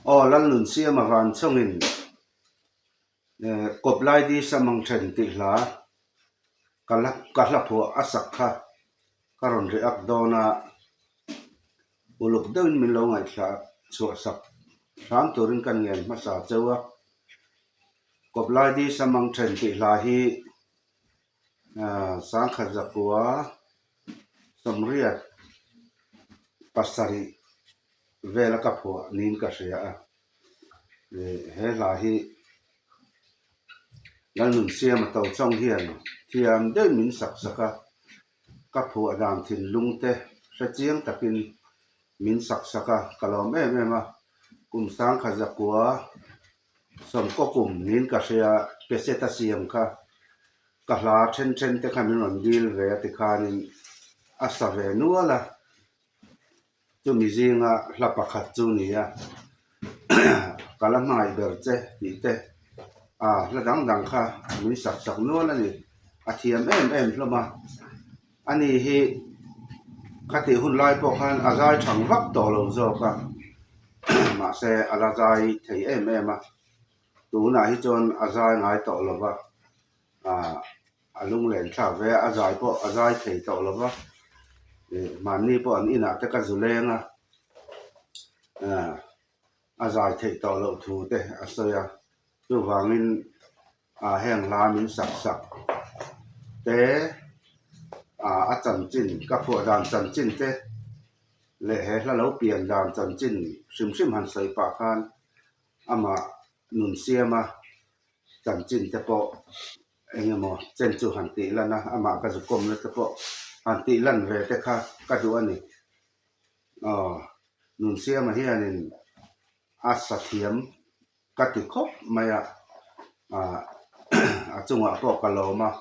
Aw Lalnunsiama Vanchawngin Kawplai Di Samang Then tih hla ka hla ka hla phuah a sak kha ka rawn react dawn a, uluk deuhin min lo ngaihthlah chhuah sak hram turin ka ngen hmasa cheu a. Kawplai Di Samang Then tih hla hi Sangkhat zakua sawmriat pasarih vela ka phuah niin ka hria a, he hla hi Lalnunsiama Tochawng hian thiam deuhin min sak sak a, ka phuah dan thinlung te hre chiang takin min sak sak a, ka lawm em em a, kum sangkhat zakua Sawmkaw kum niin ka hria, cassette a siam kha ka hla then then te kha min rawn dil ve a tikhanin a sa ve nual a, chumi zinga hla pakhat chu ni a, ka la hmangaih ber che tih te a hla dang dang kha min sak sak nual a ni, a thiam em em hlawm a, ani hi khatih hun lai pawh khan a zai thang vak tawh lo zawk a mahse a la zai thei em em a tunah hi chuan a zai ngai tawh lo va ah a lunglen thlak ve a a zai pawh a zai thei tawh lo va ih mahni pawh an inah te ka zu leng a ah a zai theih tawh loh thu te a sawi a chuvangin ah heng hla min sak sak te ah a chanchin ka phuah dan chanchin te leh he hla lo pian dan chanchin hrim hrim han sawi pah khan amah nun siama chanchin te pawh eng emaw chen chu han tih lan a amah ka zukawmna te pawh han tih lan ve te kha ka duh a ni aw nun siama hianin a sa thiam ka ti khawp mai a ah a chungah pawh ka lawm a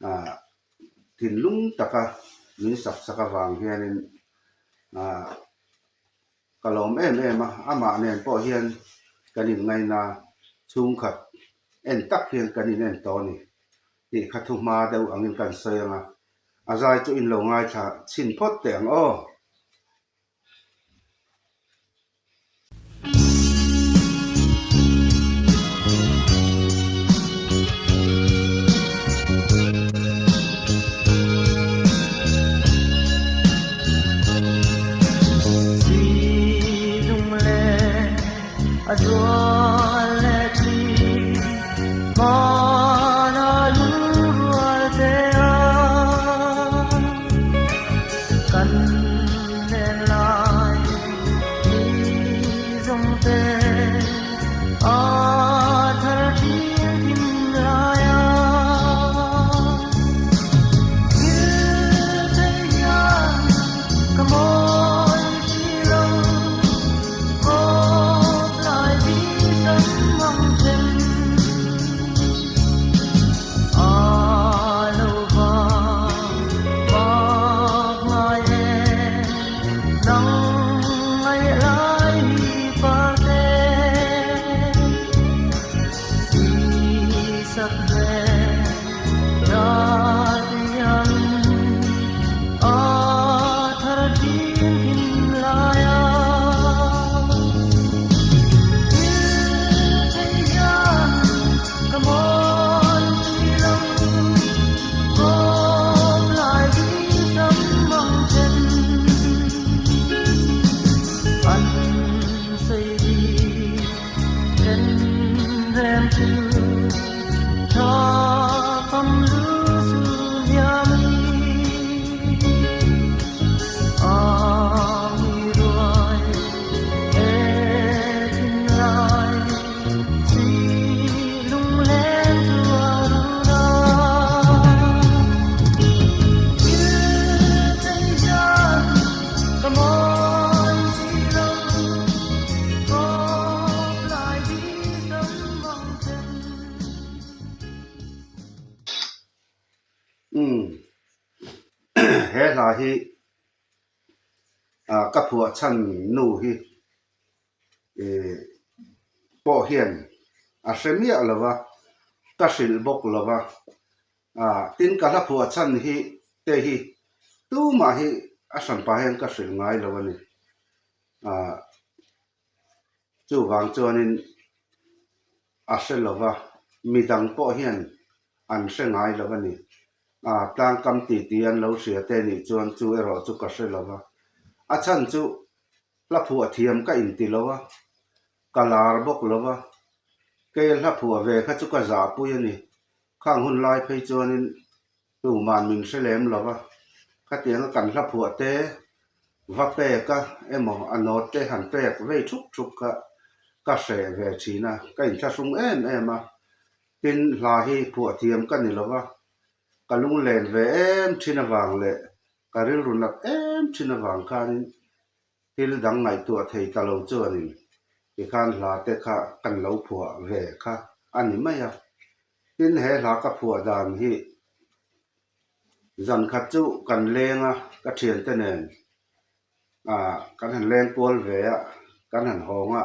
ah thinlung taka min sak sak avang hianin ah ka lawm em em a amah nen pawh hian kan inngaina chhungkhat en tak hian kan inen tawh a ni tih kha thu hma deuh angin kan sawi ang a a zai chu in lo ngaithla chhin phawt teh ang aw. Umm he hla hi ah ka phuah chhan nu hi ih pawh hian a hre miah lo va ka hrilh bawk lo va ah tin ka hla phuah chhan hi te hi tumah hi a hran pah hian ka hrilh ngai lo a ni ah. Chuvang chuanin a hre lo va, midang pawh hian an hre ngai lo a ni. A tlangkam titi an lo hria te nih chuan chu erawh chu ka hre lo va. A chhan chu hla phuah thiam ka inti lo a, ka lar bawk lo va, kei a hla phuah ve kha chu ka zahpui a ni. Khang hun lai phei chuanin tuman min hre lem lo va, khatianga kan hla phuah te va pek a emaw a nawt te han pek vei thup thup kha ka hreh ve thin a, ka inthlahrung em em a. Tin, hla hi phuah thiam ka ni lo va, ka lunglen ve em thin avang leh ka rilru nat em thin avang khanin Thil dang ngaihtuah thei ta lo chuanin tikhan hla te kha kan lo phuah ve kha a ni mai a. Tin, he hla ka phuah dan hi zan khat chu kan leng a, ka thiante nen ah kan han leng kual ve a, kan han hawng a,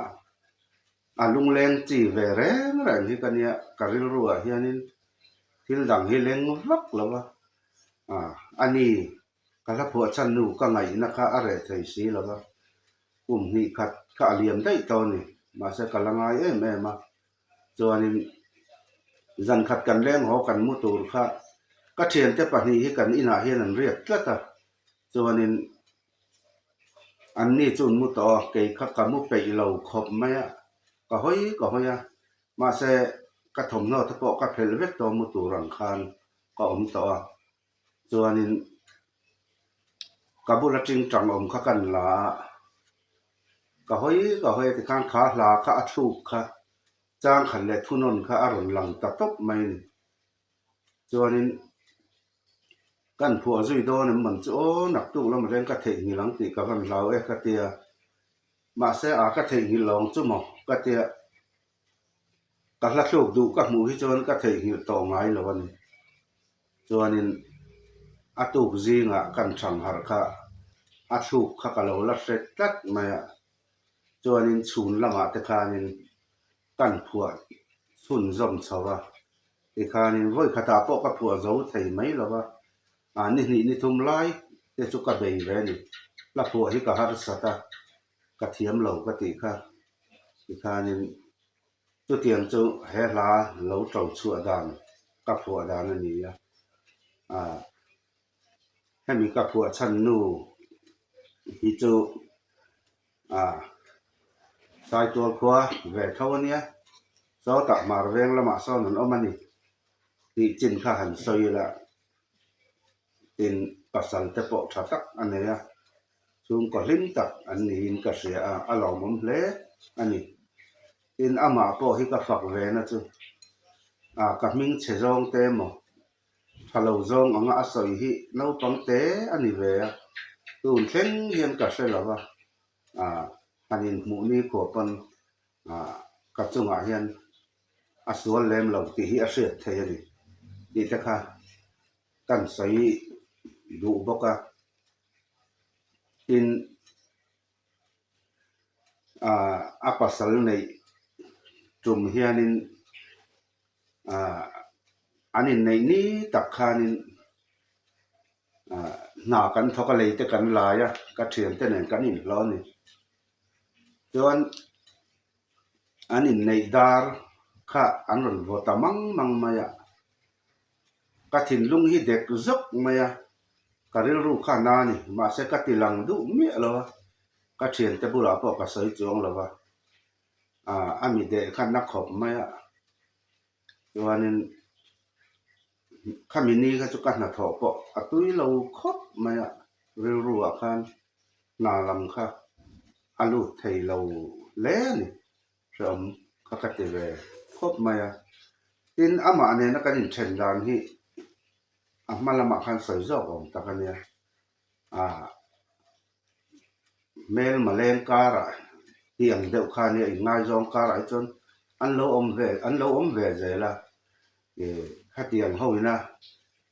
a lungleng chi ve reng reng hi ka nia, ka rilru ah hianin thil dang hi leng vak lo va, ah a ni. Ka hla phuah chhan nu ka ngaihna kha a reh thei si lo va, kum hnih khat kha a liam daih tawh a ni. Mahse ka la ngai em em a, chuanin zan khat kan leng haw kan mu tur kha ka thiante pahnih hi kan inah hian an riak tlat a, chuanin anni chu an mu tawh a, kei kha ka mu peih lo khawp mai a, ka hawi ka hawi a, mahse ka thawmhnaw te pawh ka phelh vek tawh mu tur ang khan ka awm tawh a. Chuanin ka bula tingtang awm kha kan la a, ka hawi ka hawi a tikhan kha hla kha a thluk kha changkhat leh thunawn kha a rawn lang ta tawp mai a ni. Chuanin kan phuah zui dawn em man chu aw naktuk lamah hian ka theihnghilh ang tih ka van hlau e ka tia, mahse a ka theihnghilh lo ang chu maw ka tia. Ka hla thluk duh ka hmuh hi chuan ka theihnghilh tawh ngai lo a ni. Chuanin a tuk zingah kan thang harh kha a thluk kha ka lo la hre tlat mai a. Chuanin chhun lamah te khanin kan phuah chhunzawm chho a. Tikhanin vawi khatah pawh ka phuah zo thei mai lo va, ah ni hnih ni thum lai te chu ka bei ve a ni. Hla phuah hi ka harsat a, ka thiam lo ka tih kha tikhanin chutiang chu he hla lo to chhuah dan ka phuah dan a ni a ah hemi ka phuah chhan nu hi chu ah Saitual khua ve tho a nia sawtah hmar veng lamah sawn an awm a ni tih chin kha han sawi ila tin pasal te pawh tha tak a nei a. Chhungkaw hlim tak an niin ka hria a, a lawmawm hle a ni. Tin, amah pawh hi ka fak ve na chu, ah ka hming chhe zawng te emaw, tha lo zawng anga a sawi hi naupang te a ni ve a, tun thleng hian ka hre lo va, ah han inhmuh ni khuah pawn ah ka chungah hian a sual lem lo tih hi a hriat thei a ni tih te kha kan sawi duh bawk a. Tin, ah a pasal neih tum hianin ah an inneih ni tak khanin ah hna kan thawk a lei te kan lai a, ka thiante nen kan inhlawh a ni. Chuan an inneih dar kha an rawn vaw ta mang mang mai a, Ka thinlung hi dek zawk mai a, ka rilru kha na a ni. Mahse ka ti lang duh miah lo a, ka thiante bulah pawh ka sawi chuang lo va, ah a mi deh kha na khawp mai a. Chuanin khami ni kha chu ka hnathawh pawh a tui lo khawp mai a, rilru ah khan hna lam kha a lut thei lo hle a ni. Hreawm kha ka ti ve khawp mai a. Tin, amah nena kan inthen dan hi a hma lamah khan sawi zawk awm tak a nia. Ah, hmelma leng karah hi ang deuh kha nia, inngaizawng karah hi chuan an lo awm ve, an lo awm ve zel a. Ih, khatiang ho ina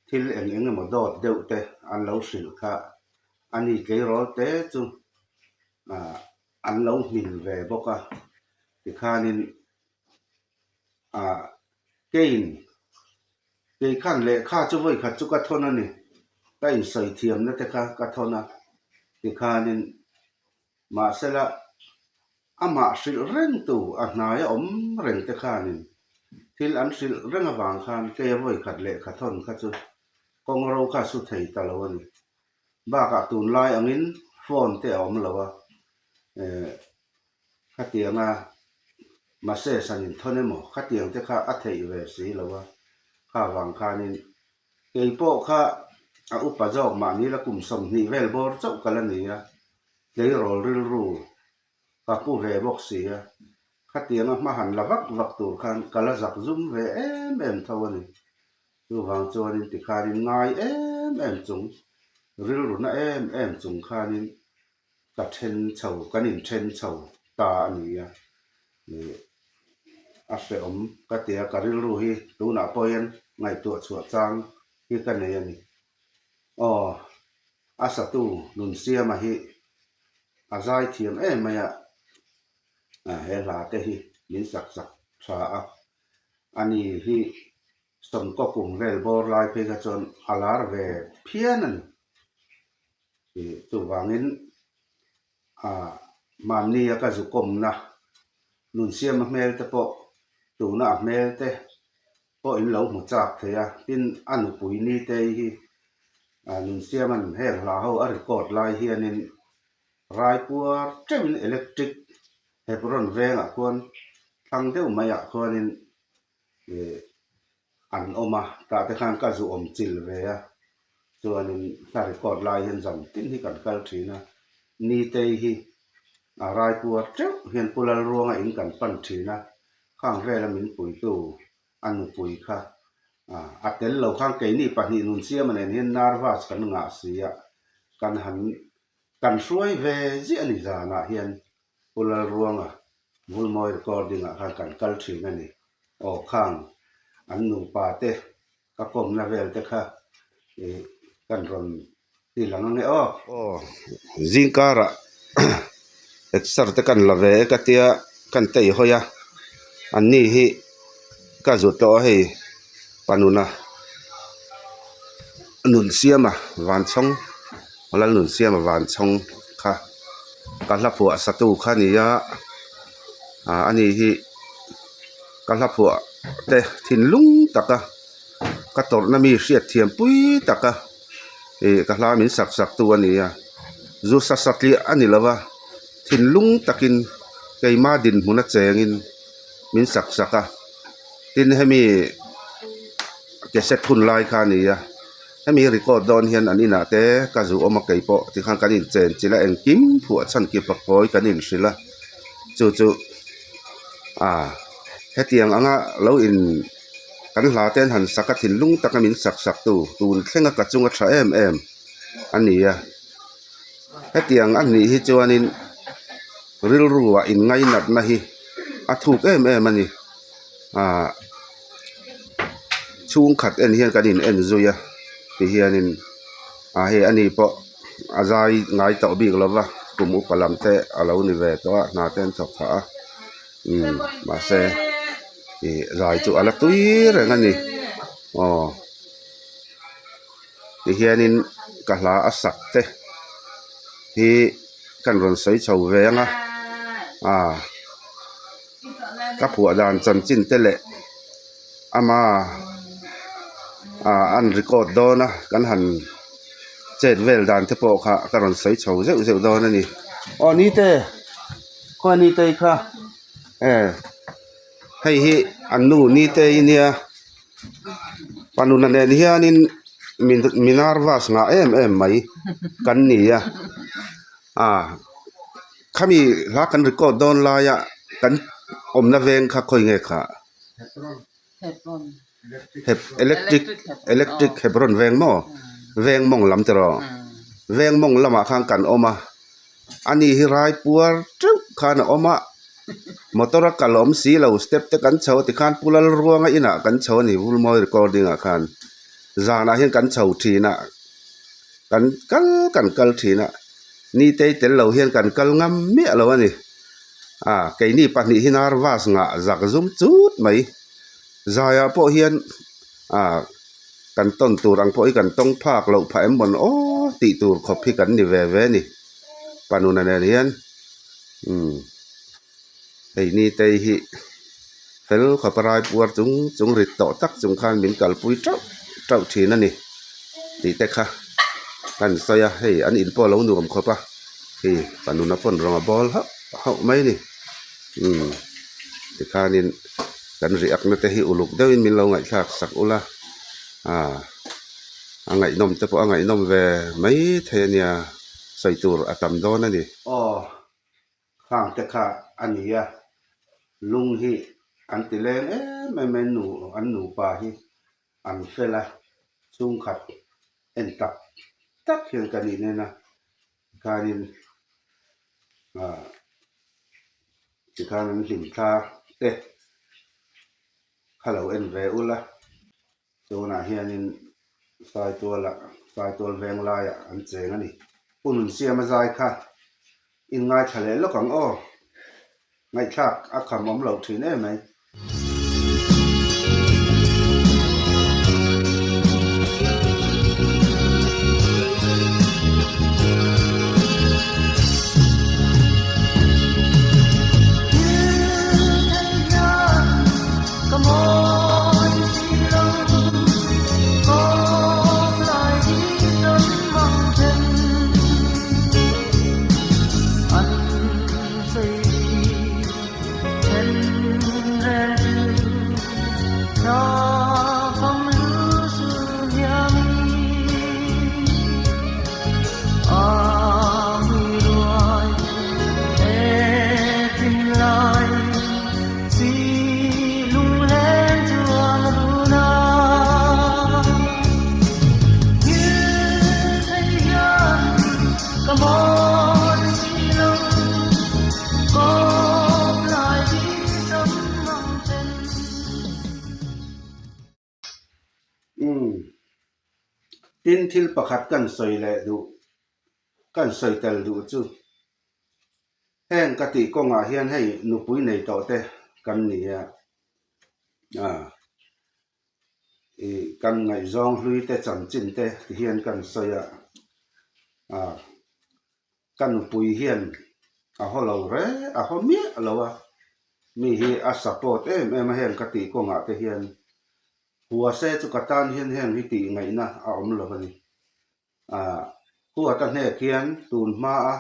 thil eng eng emaw dawt deuh te an lo hrilh kha a ni tleirawl te chu ah an lo hmin ve bawk a, tikhanin ah keiin kei khan lehkha chu vawi khat chu ka thawn a ni, ka insawi thiamna te kha ka thawn a, tikhanin mahsela. Amah hrilh rengtu a hnaia awm reng te khanin thil an hrilh reng avang khan keia vawikhat lehkha thawn kha chu kawng ro kha su thei ta lo a ni. Bakah tunlai angin phone te a awm lo a, eh khatianga message an inthawn emaw khatiang te kha a theih ve si lo a, kha vang khanin kei pawh kha a upa zawk mahni la kum 20 vel bawr chauh ka la ni a, tleirawl rilru ka pu ve bawk si a, khatianga hma han la vak vak tur khan ka la zak zum ve em em tho a ni. Chuvang chuanin tikhanin ngai em em chung, rilru na em em chung khanin ka then chho, kan inthen chho ta a ni a. Ih a hrehawm ka ti a, ka rilru hi tunah pawh hian ngaihtuah chhuah chang hi ka nei a ni. Aw, a satu Nunsiama hi a zai thiam em mai a, he hla te hi min sak sak tha a, ani hi sawmkaw kum vel bawr lai phei kha chuan a lar ve phian a ni. Ih chuvangin ah mahnia ka zu kawmna Nunsiama hmel te pawh tuna a hmel te pawh in lo hmu chak thei a, tin a nupui Nitei hi ah Nunsiama'n heng hla ho a record lai hianin Raipuar teuhin electric Hebron vengah khuan thlang deuh maiah khuanin ih an awm a, tah te khan ka zu awm chil ve a, chuanin hla record lai hian zan tin hi kan kal thin a, Nitei hi a Raipuar teuh hian Pu Lalruanga in kan pan thin a, khang vela min puitu a nupui kha a tel lo khan keini pahnih Nunsiama nen hian nervous kan ngah si a, kan han Kan hruai ve ziah a ni zanah hian Pu Lalruanga Vulmawi recording ah khan kan kal thin a ni. Aw khang an nupa te ka kawmna vel te kha ih kan rawn ti lang ange aw. Aw zingkarah exer te kan la ve e ka tia kan tei hawi a, anni hi ka zut tawh a hei panuna Nunsiama Vanchhawng Lalnunsiama Vanchhawng kha ka hla phuah satu kha a ni a, ah ani hi ka hla phuah te thinlung taka ka tawrhna mi hriat thiam pui taka ih ka hla min sak sak tu a ni a, zu sa satliah a ni lo va thinlung takin keima dinhmun a chengin min sak sak a tin hemi cassette hun lai kha a ni a hemi record dawn hian an inah te ka zu awm a kei pawh tikhan kan inchen chilh a engkim phuah chhan ki pakhawi kan inhrilh a chu chu ah hetiang anga lo in kan hla te an han sak a thinlung taka min sak sak tu tun thlenga ka chunga tha em em a ni a hetiang a nih hi chuanin rilruah inngainatna hi a thuk em em a ni ah chhungkhat en hian kan in en zui a ti hianin ah hei ani pawh a zai ngai tawh bik lo va kum upa lam te a lo ni ve tawh a hna te an thawk phah a umm mahse ih zai chu a la tui reng a ni aw ti hianin ka hla a sak te hi kan rawn sawi chho ve ang a ah ka phuah dan chanchin te leh ama ah an record dawn a kan han chet vel dan te pawh kha ka rawn sawi chho zeuh zeuh dawn a ni aw nite khawi nitei kha e hei hi an nu nitei nia panuna nen hianin mi nervous ngah em em mai kan ni a ah khami hla kan record dawn laia kan awmna veng kha khawi nge kha electric electric Hebron veng maw veng mawng lam te rawh veng mawng lamah khan kan awm a ani hi rai puar teuh khan a awm a motor a kal awm si lo step te kan chho tikhan Pu Lalruanga inah kan chho a ni Vulmawi recording ah khan zanah hian kan chho thin a kan kal kan kal thin a nitei tel lo hian kan kal ngam miah lo a ni ah keini pahnih hi nervous ngah zak zum chut mai zaiah pawh hian ah kan tawn tur ang pawh hi kan tawng phak loh phah em mawn aw tih tur khawp hi kan ni ve ve a ni panuna nen hian umm. Hei Nitei hi fel khawpa rai puar chung chung rit tawh tak chung khan min kalpui tauh tauh thin a ni tih te kha kan sawi a, hei an in pawh a lo nuam khawp a, hei panuna pawn rawng a bawl hauh hauh mai a ni umm tikhanin kan react na te hi uluk deuhin min lo ngaihthlak sak ula ah a ngaihnawm te pawh a ngaihnawm ve mai thei a nia sawi tur a tam dawn a ni. Aw Khang te kha a ni a, lung hi an ti leng em em a nu an nupa hi an fel a, chhungkhat en tak tak hian kan inen a, tikhanin ah tikhan an hlim thla te kha lo en ve ula. Tunah hianin Saitualah Saitual veng laiah an cheng a ni. Pu Nunsiama zai kha in ngaithla leh lawk ang aw. Ngaihthlak a kham awm loh thin em mai. Umm. Tin thil pakhat kan sawi leh duh, kan sawi tel duh chu heng ka tih kawngah hian hei nupui nei tawh te kan ni a, ah ih kan ngaihzawng hlui te chanchin te ti hian kan sawi a, ah ka nupui hian a haw lo re a haw miah lo a, mi hi a support em em a heng ka tih kawngah te hian hua se chu ka tan hian heng hi tih ngaihna a awm lo a ni. Ah huat a hnek hian tun hma a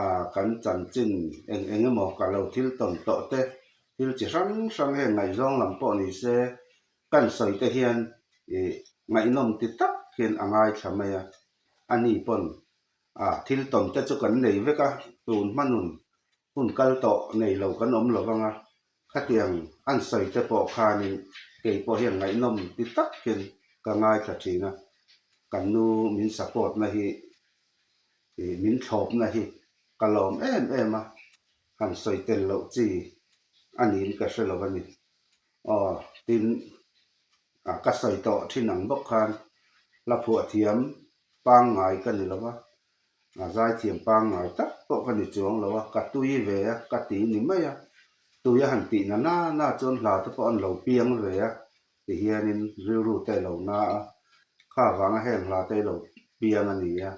ah kan chanchin eng eng emaw ka lo thil tawn tawh te thil chi hrang hrang heng ngaihzawng lam pawh ni se kan sawi te hian ih ngaihnawm ti tak hian a ngaithla mai a, a ni pawn ah thil tawn te chu kan nei vek a tun hma nun hun kal tawh nei lo kan awm lo vang a Khatiang an sawi te pawh khanin kei pawh hian ngaihnawm ti tak hian ka ngaithla thin a, kan nu min support na hi ih min thlawp na hi ka lawm em em a, han sawi tel loh chi a niin ka hre lo a ni. Aw tin ah ka sawi tawh thin ang bawk khan hla phuah thiam pangngai ka ni lo va, A zaithiam pangngai tak pawh ka ni chuang lo a, ka tui ve a, ka ti ni mai a. Tui a han tih na na na chuan hla te pawh an lo piang ve a, ti hianin rilru te a lo na a, kha vanga heng hla te lo piang a ni a,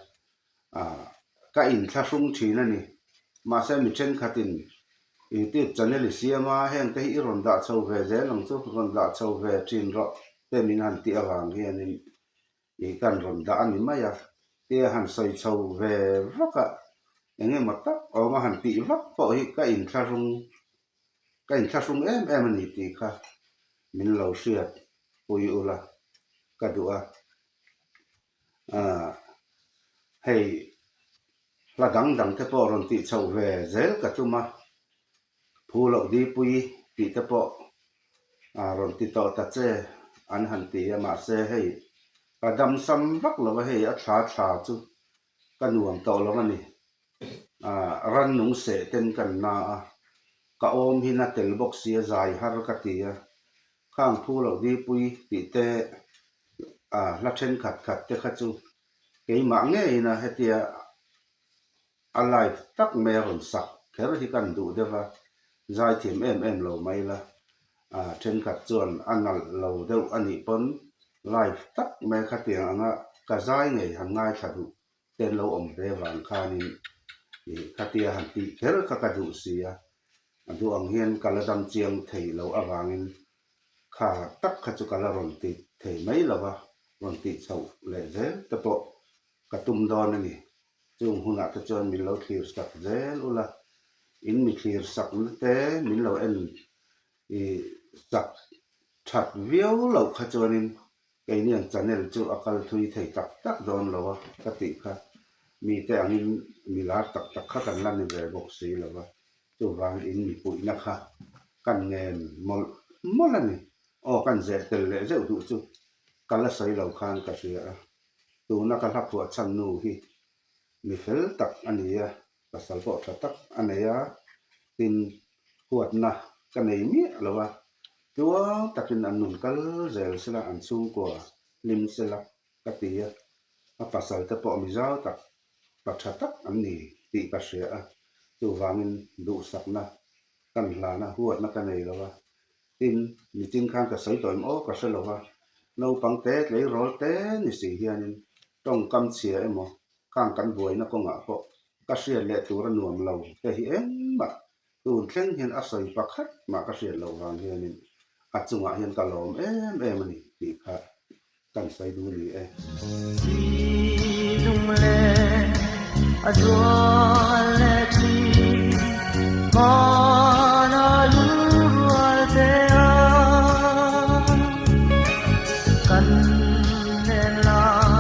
ah ka inthlahrung thin a ni. Mahse mi thenkhatin YouTube channel i siam a, heng te hi i rawn dah chho ve zel ang chu, rawn dah chho ve thin rawh te min han tih avang hianin Ih kan rawn dah a ni mai a, tia han sawi chho ve vak a, eng emaw tak awm a han tih vak pawh hi ka inthlahrung, ka inthlahrung em em a ni tih kha min lo hriat pui ula ka duh a. Aah hei hla dang dang te pawh rawn tih chhoh ve zel ka tum a, Phu loh dipui tih te pawh rawn ti tawh ta che an han ti a, mahse hei ka dam sam vak lo a, hei a thla thla chu ka nuam tawh lo a ni. Rannung seh ten kan na a, ka awm hi na tel bawk sia zai har ka ti a, khang phu loh dipui tih te hla thenkhat khat te kha chu keimah ngeiin a hetia A live tak mai a rawn sak kher hi kan duh deuh a, zaithiam em em lo mai la, ah thenkhat chuan a nalh lo deuh a nih pawn live tak mai khatiang anga ka zai ngei han ngaithla duh te an lo awm ve vang khanin ih khatia han tih kher kha ka duh si a. A duh ang hian ka la dam chiang thei lo avangin kha tak kha chu ka la rawn ti thei mai lo va, rawn tih chhoh leh zel te pawh ka tum dawn a ni. Chung hunah te chuan min lo thlir sak zel ula, in mi thlir sakna te min lo en i sak that viau loh kha chuanin keiniang channel chu a kal thui thei tak tak dawn lo a ka tih kha mite angin mi lar tak tak kha kan la ni ve bawk si lo va, chuvang in mi puihna kha kan ngen mawlh mawlh a ni. Aw kan zeh tel leh zeuh duh chu ka la sawi lo khan ka hria a, tuna ka hla phuah chhan nu hi mi fel tak a ni a, pasal pawh tha tak a nei a, tin huatna ka nei miah lo a, tluang takin an nun kal zel sela an chhungkua hlim sela ka ti a, a pasal te pawh mi zau tak pa tha tak an ni tih ka hria a, chuvangin duhsakna kan hlana huatna ka nei lo a, tin nichin khan ka sawi tawh em aw ka hre lo a, naupang te tleirawl te ni si hianin tawngkam chhia emaw Khang kan buaina kawngah pawh ka hriat leh tur a nuam lo te hi engmah tun thleng hian a sawi pakhat mah ka hriat loh vang hianin a chungah hian ka lawm em em a ni tih kha kan sawi duh ni e. Lung leh a zual leh thin hmana lungrual te a kan nen lai.